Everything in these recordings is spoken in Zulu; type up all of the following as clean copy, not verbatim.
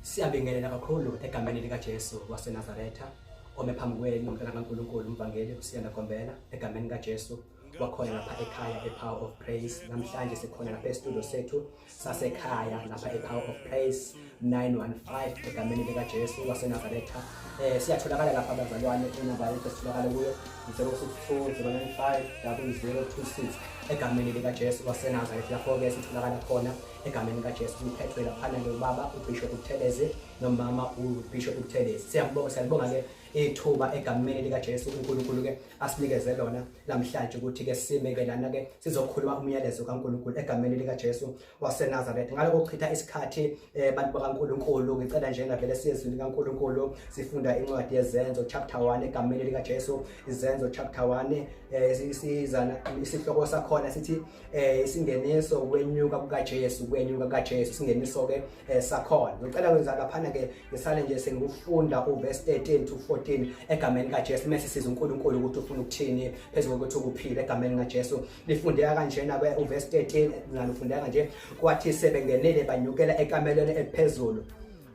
Siyabingelela kakhulu egameni likaJesu waseNazaretha ome phambi kwenu umntana kaNkulunkulu umvangeli uSiyanda Gombela egameni kaJesu wakhona lapha ekhaya ePower of Praise. Namhlanje sikhona lapha e-studio sethu sasekhaya lapha ePower of Praise 915 egameni likaJesu waseNazaretha. Siyatholakala lapha abazalwane, inamba yethu esitholakala kuyo 062 095 0026 egameni likaJesu waseNazaretha. Lapho-ke sitholakala khona egameni likaJesu, kuphethwe laphana-ke ubaba uBishop Buthelezi nomama uBishop Buthelezi. Siyambonga, siyalibonga-ke ithuba egameni likaJesu uNkulunkulu-ke asinikeze lona namhlanje ukuthi-ke sime-ke lana-ke sizokhuluma umyalezo kaNkulunkulu egameni likaJesu waseNazaretha. Ngalokho kuchitha isikhathi bantu bakaNkulunkulu, ngicela nje ngavele siye ezwini likaNkulunkulu, sifunda incwadi yeZenzo chapter 1 egameni likaJesu. Izenzo chapter 1, isizana isihloko sakhona sithi isingeniso kwenyuka kukaJesu, kwenyuka kukaJesu, isingeniso ke sakhona. Ngicela kwenza laphana ke ngisale nje sengikufunda uverse 13 to 14 egameni kaJesu, mase siza uNkulunkulu ukuthi ufuna ukuthini phezulu kokuthi ukuphila egameni kaJesu. Lifundeka kanjena ke uverse 13, ngalufundeka kanje: kwathi sebengenile banyukela ekamelweni eliphezulu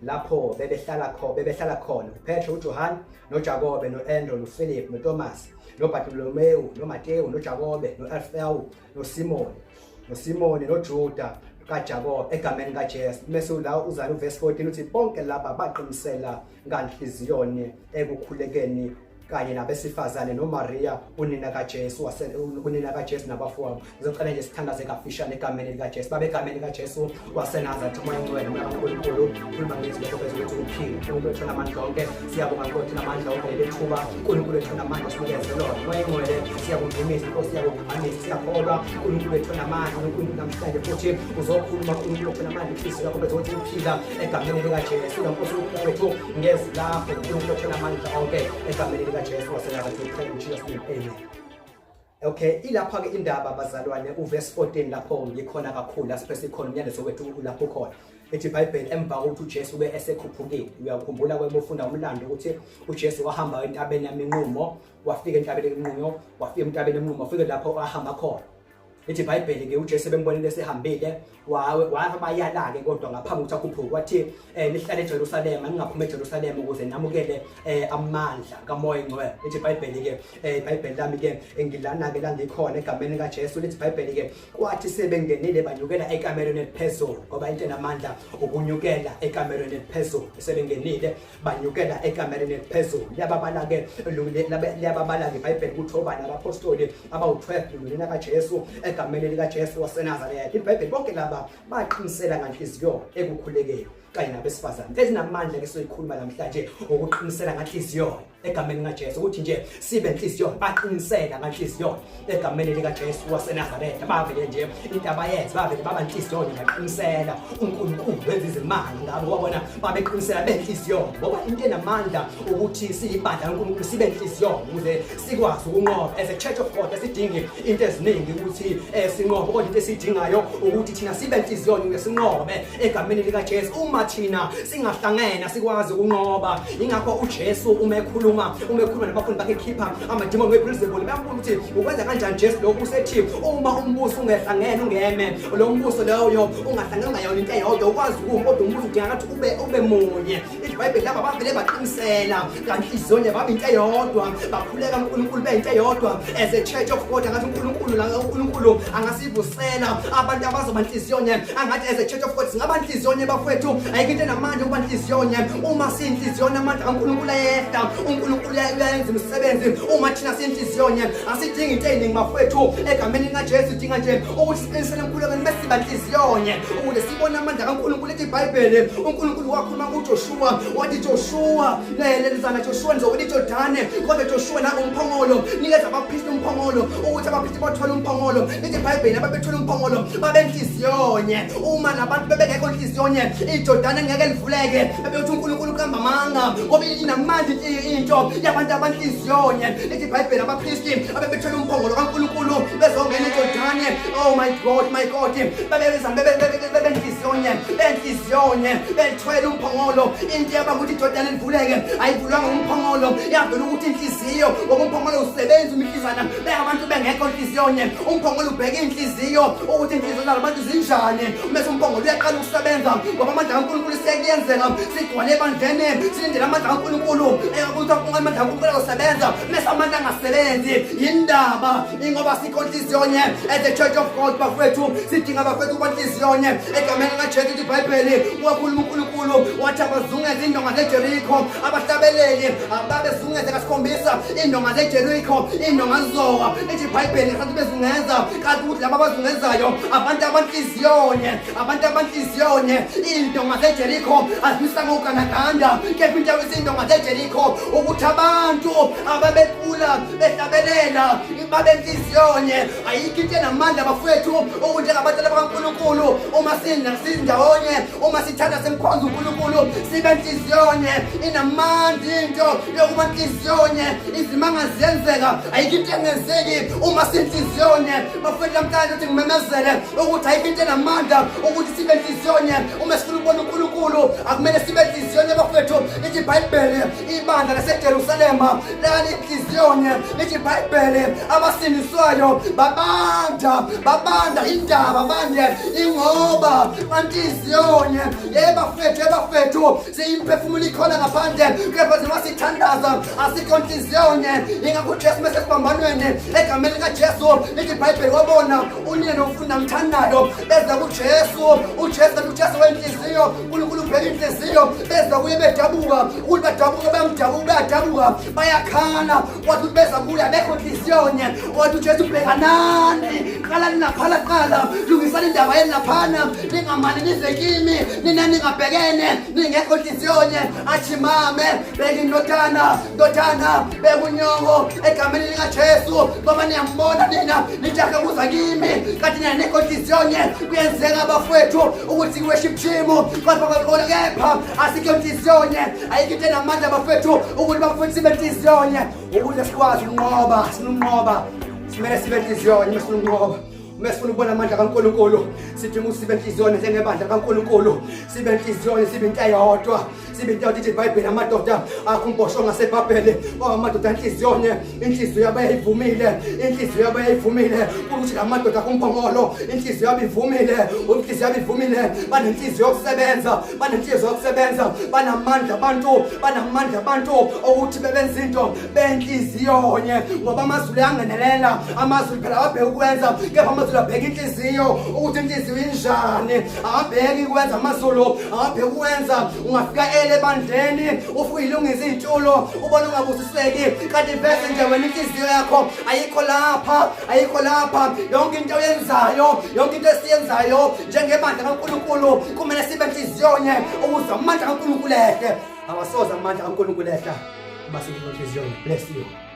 lapho bebehlala khona uPetro, uJohn, noJakobe, noAndrew, noPhilip, noThomas, noBartolomew, noMateyu, noJakobe, noAlfewu, noSimoni, noJuda kaJakobe egameni kaJesu. Mase la uzala uverse 14 uthi bonke laba baqinisela nganhliziyonye ekukhulekeni kanye nabesifazane noMaria unina kaJesu wase unina kaJesu nabafowabo. Ngizocela nje sithandaze kafishane egameni likaJesu. Babe, egameni likaJesu waseNazaretha, uMoya oNgcwele, uMoya kaNkulunkulu, khuluma ngezwi lakho phezulu ukuthi uphile. Unkulunkulu ethu namandla onke, siyabonga Nkosi namandla onke leli thuba uNkulunkulu ethu namandla sinikeze lona. Moya oNgcwele, siyakudumisa Nkosi, siyakuphakamisa, siyakholwa uNkulunkulu ethu namandla. uNkulunkulu namhlanje futhi uzokhuluma, uNkulunkulu ethu namandla, inhliziyo yakho phezulu ukuthi uphila egameni likaJesu. Nkosi ukuphila kwethu ngezwi lakho, uNkulunkulu ethu namandla onke, egameni likaJesu waseNazaretha, in Jesus name, amen. Okay, ilapha ke indaba bazalwane, uverse 14 lapho ngikhona kakhulu, la siphe sikhona umyalezo wethu lapho khona. Ethi iBhayibheli emva kokuthi uJesu ube esekhuphukile, uyakhumbula kwema ufunda umlando ukuthi uJesu wahamba entabeni yaminqumo, wafika entabeni yeminqumo, wafika entabeni yeminqumo, wafika lapho ahamba khona. Ithi iBhayibheli ke uJesu bembonile esehambile, wabayala ke, kodwa ngaphambi kokuthi akhuphuke wathi nihlale eJerusalema, ningaphumi eJerusalema ukuze namukele amandla kaMoya Ngcwele. Ithi iBhayibheli ke, iBhayibheli lami ke ngilana ke la ngikhona egameni kaJesu, lithi iBhayibheli ke kwathi sebengenile banyukela ekamerweni eliphezulu, ngoba into enamandla ukunyukela ekamerweni eliphezulu. Sebengenile banyukela ekamereni eliphezulu. Liyababala ke, liyababala ke iBhayibheli ukuthi obani abapostoli abawu-12 nonina kaJesu egameni likaJesu waseNazaretha. IBhayibheli bonke laba baqinisela nganhliziyo ekukhulekeni kanye nabesifazane. Ezinamandla ke soyikhuluma namhlanje ukuqinisela nganhliziyo egameni likaJesu, ukuthi nje sibe nhliziyo, baqinisela nganhliziyo egameni likaJesu waseNazaretha. Bavele nje into abayenza, bavele baba nhliziyo baqinisela, uNkulunkulu wenza izimanga ngabo, wabona babeqinisela benhliziyo, ngoba into enamandla ukuthi siyibandla kaNkulunkulu sibe nhliziyo ukuze sikwazi ukunqoba. As a church of God asidingi into eziningi ukuthi sinqobe, kodwa into esiyidingayo ukuthi thina sibe nhliziyo ukuze sinqobe egameni likaJesu. Uma thina singahlangene sikwazi ukunqoba. Ingakho uJesu uma ekhuluma nabafundi bakhe, khipha amadimoni weBeelzebul, bayambona ukuthi ukwenza kanjani Jesu lokhu. Usethi uma umbuso ungehlangene ungeme, lo mbuso loyo ungahlangene ungayona into eyodwa ukwazi ukuma, kodwa umbuso udinga ngathi ube munye. IBhayibheli laba bavele baqinisela nganhliziyonye, baba into eyodwa, bakhuleka uNkulunkulu beyinto eyodwa. As a church of God, angathi uNkulunkulu la, uNkulunkulu angasivusela abantu abazoba nhliziyo-nye. Angathi as a church of God singaba nhliziyo-nye bafowethu. Ayikho into enamandla ukuba nhliziyo-nye. Uma siyinhliziyo-nye, amandla kaNkulunkulu ayehla, uNkulunkulu uyayenza imisebenzi uma thina siyinhliziyo-nye. Asidingi into ey'ningi bafowethu egameni likaJesu, idinga nje ukuthi siqinisele emkhulekweni bese siba nhliziyo-nye ukuze sibone amandla kaNkulunkulu. Ethi iBhayibheli uNkulunkulu wakhuluma kuJoshua, wathi, "Joshua, lelizana Joshua, nizowela iJordane, kodwa Joshua nangu umphongolo, nikeza abaphristi umphongolo ukuthi abaphristi bathwale umphongolo." Lithi iBhayibheli ababethwele umphongolo babenhliziyonye. Uma nabantu bebengekho nhliziyonye, iJordane ngeke livuleke, bebethi uNkulunkulu uqamba amanga, ngoba inamandla into yabantu abanhliziyonye. Lithi iBhayibheli abaphristi abebethwele umphongolo kaNkulunkulu bezongena eJordane. Bazalwane, oh my God, my God, babeza bebenhliziyonye, benhliziyonye, bethwele umphongolo. Into yaba ukuthi iJordani livuleke, ayivulwanga umphongolo, yavela ukuthi inhliziyo, ngoba umphongolo usebenza umihlizana bengabantu bengekho nhliziyonye. Umphongolo ubheka inhliziyo ukuthi inhliziyo zabantu zinjani, bese umphongolo uyaqala ukusebenza, ngoba amandla kaNkulunkulu siyakuyenzeka sigcwale ebandleni, silindele amandla kaNkulunkulu, ukuthi amandla kaNkulunkulu azosebenza, bese amandla angasebenzi. Yindaba ingoba sikho nhliziyonye as the church of God. Bafethu, sidinga bafethu ukuba nhliziyonye egameni likaJesu. Ithi iBhayibheli, wakhuluma uNkulunkulu wathi abazungeze indonga zeJeriko, abahlabeleli ababezungeze kasikhombisa indonga zeJeriko, indonga zizowa. Ithi iBhayibheli ngesikhathi bezungeza, kanti ukuthi laba abazungezayo abantu abanhliziyonye, abantu abanhliziyonye. Iy'ndonga zeJeriko azimisanga uganaganda, kepha into yawisa iy'ndonga zeJeriko ukuthi abantu ababecula behlabelela babenhliziyonye. Ayikho into enamandla bafowethu okunjengabantwana bakaNkulunkulu uma sindawonye, uma sithanda simkhonza uNkulunkulu, sibe nhliziyonye. Inamandla into yokuba nhliziyonye, izimanga ziyenzeka. Ayikho into engenzeki uma sinhliziyonye bafowethu. Namhlanje ukuthi ngimemezele ukuthi ayikho into enamandla ukuthi sibe nhliziyonye. Uma sifuna ukubona uNkulunkulu, akumele sibe nhliziyonye bafowethu. Lithi iBhayibheli, ibandla laseJerusalema lalinhliziyonye. Lithi iBhayibheli, abasindiswayo babanda, babanda indaba bande ingoba banhliziyonye. Ye bafethu, ebafethu, siyimphefumulo ikhona ngaphandle, kepha njengoba sithandaza asikho nhliziyonye. Ingakho uJesu mesesibambanweni, egameni likaJesu, lithi iBhayibheli wabona unina nomfunda mthandayo beza kuJesu. UJesu kanti uJesu wenhliziyo, uNkulunkulu ubheka inhliziyo. Beza kuye bedabuka, ukuthi badabuka, bayamdabuka, bayadabuka, bayakhala. Wathi ukuthi beza kuye abekho nhliziyonye. Wathi uJesu, bhekanani, qalani laphana, qala lungisani indaba yenu laphana, ningamane nize kimi nina ningabhekene, ningekho nhliziyonye. Athi mame, beka indodana, ndodana, beka unyoko egameni likaJesu, ngoba niyambona nina nijahe kuza kimi kanti nina nikho nhliziyonye. Kuyenzeka bafowethu ukuthi worship team kodwa kepha asikho nhliziyonye. Ayikho into enamandla bafowethu ukuthi bafowethu sibe nhliziyonye ukuze sikwazi ukunqoba. Sinunqoba, simele sibe nhliziyonye. Uma sinunqoba, uma sifuna ukubona amandla kaNkulunkulu, sidinga ukuthi sibe nhliziyonye njengebandla kaNkulunkulu, sibe nhliziyonye, sibe into eyodwa, sibe into eyodwa. Ithi iBhayibheli, amadoda akho umbhosho ngaseBhabheli kwangamadoda anhliziyonye, inhliziyo yabo yayivumile, inhliziyo yabo yayivumile. Ukuthi la madoda akho umphongolo, inhliziyo yabo ivumile, inhliziyo yabo ivumile, banenhliziyo yokusebenza, banenhliziyo yokusebenza, banamandla abantu, banamandla abantu ukuthi bebenza into benhliziyonye, ngoba amazulu ayangenelela. Amazulu phela awabheki ukwenza, kepha amazulu abheka inhliziyo, ukuthi inhliziyo injani. Awabheki ukwenza amazulu, awabheki ukwenza. Ungafika ele ebandleni, ufike uyilungise iy'tulo, ubone ungabusiseki, kanti vese nje wena inhliziyo yakho ayikho lapha, ayikho lapha. Yonke into oyenzayo, yonke into esiyenzayo njengebandla kaNkulunkulu, kumele sibe nhliziyonye ukuze amandla kaNkulunkulu ehle. Awasoze amandla kaNkulunkulu ehla uma singekho nhliziyonye. Bless you.